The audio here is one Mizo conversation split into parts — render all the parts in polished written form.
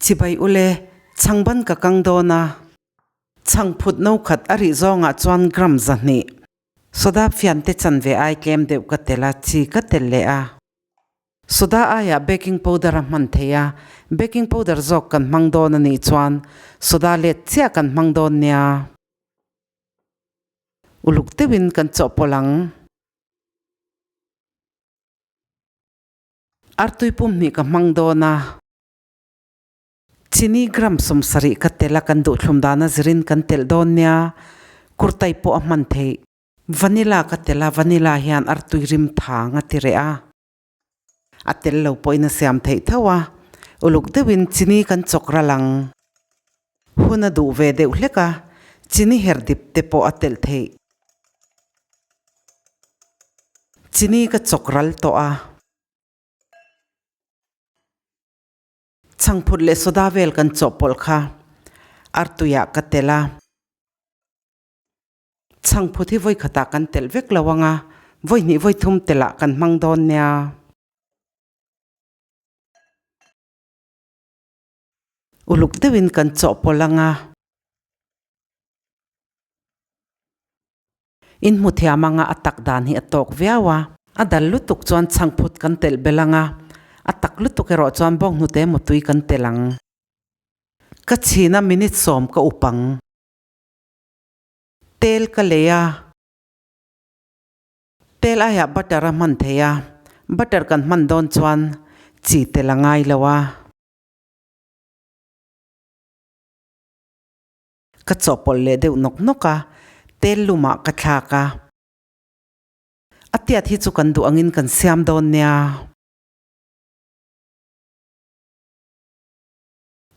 Chibai ule, chhangban ka kang dawn a. Chhangphut no khat a rih zawngah chuan gram 200. Soda fiante chanve ai tlem deuh ka tel a, chi ka tel leh a. Soda aiah baking powder a hman thei a, baking powder zawk kan hmang dawn a nih chuan soda let chiah kan hmang dawn nia. Uluk deuhin kan chawhpawlh ang. Artui pumhnih ka hmang dawn a. Chini gram 70 ka tel a, kan duhthlum dana zirin kan telh dawn nia. Kurtai pawh a hman theih. Vanilla ka tel a, vanilla hian artui rim thang a ti reh a. A tel lo pawhin a siam theih tho a, uluk deuhin chini kan chawk ral ang. Hun a duh ve deuh hlek a, chini her dip te pawh a telh theih. Chini ka chawk ral tawh a. Chhangphut leh soda vel kan chawhpawlh kha artuiah ka telh a. Chhangphut hi vawi khatah kan telh vek lo ang a, vawi hnih vawi thum telh ah kan hmang dawn nia. Uluk deuhin kan chawhpawlh ang a. In hmu thiam anga a tak dan hi a tawk viau a. A dal lutuk chuan chhangphut kan telh belh ang a, a tak lutuk erawh chuan bawnghnute emaw tui kan telh ang. Ka chhina minute 10 ka up ang. Tel ka lei a. Tel aiah butter a hman thei a, butter kan hman dawn chuan chi tel a ngai lo a. Ka chawhpawlh leh deuh nawk nawk a, tel lumah ka thlak a. A tiat hi chu kan duh angin kan siam dawn nia.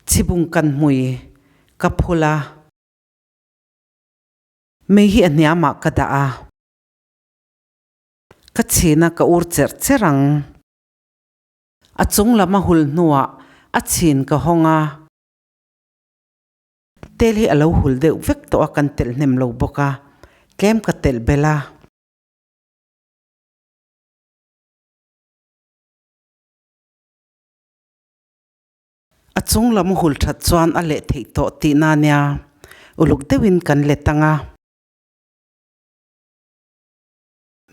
Chhibung kan hmui ka phul a. Mei hi a hniamah ka dah a. Ka chhin a ka ur cherh cherh ang. A chung lam a hul hnuah a chhin ka hawng a. Tel hi a lo hul deuh vek tawh a, kan telh hnem lo bawk a, tlem ka telh belh a. A chung lam hul that chuan a leh theih tawh tihna nia, uluk deuhin kan let ang a.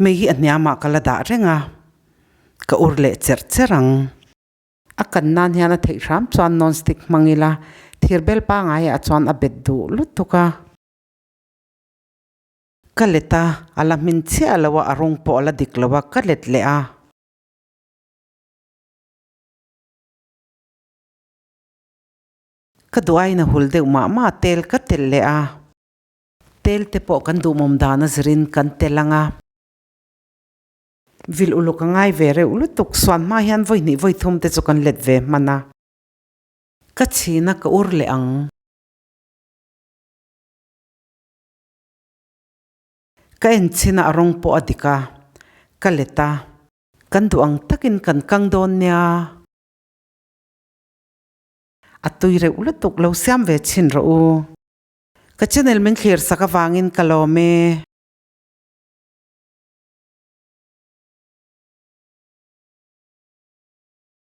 Mei hi a hniamah ka la dah reng a, ka ur leh cherh cherh ang. A kan nan hian a theih hram chuan non stick hmang ila thir bel pangaiah chuan a bet duh lutuk a. Ka let a, a la hmin chiah lo a, a rawng pawh a la dik lo a, ka let leh a. Ka duh aiin a hul deuh mah mah a, tel ka telh leh a. Tel te pawh kan duhmawm dan a zirin kan telh ang a. Vil uluk a ngai ve reuh lutuk, suan hma hian vawi hnih vawi thum te chu kan let ve hman a. Ka chhin a ka ur leh ang. Ka en chhin a a rawng pawh a dik a, ka let a. Kan duh ang takin kan kang dawn nia. A tui reuh lutuk lo siam ve chhin rawh u. Ka channel min thlir sak avangin ka lawm e.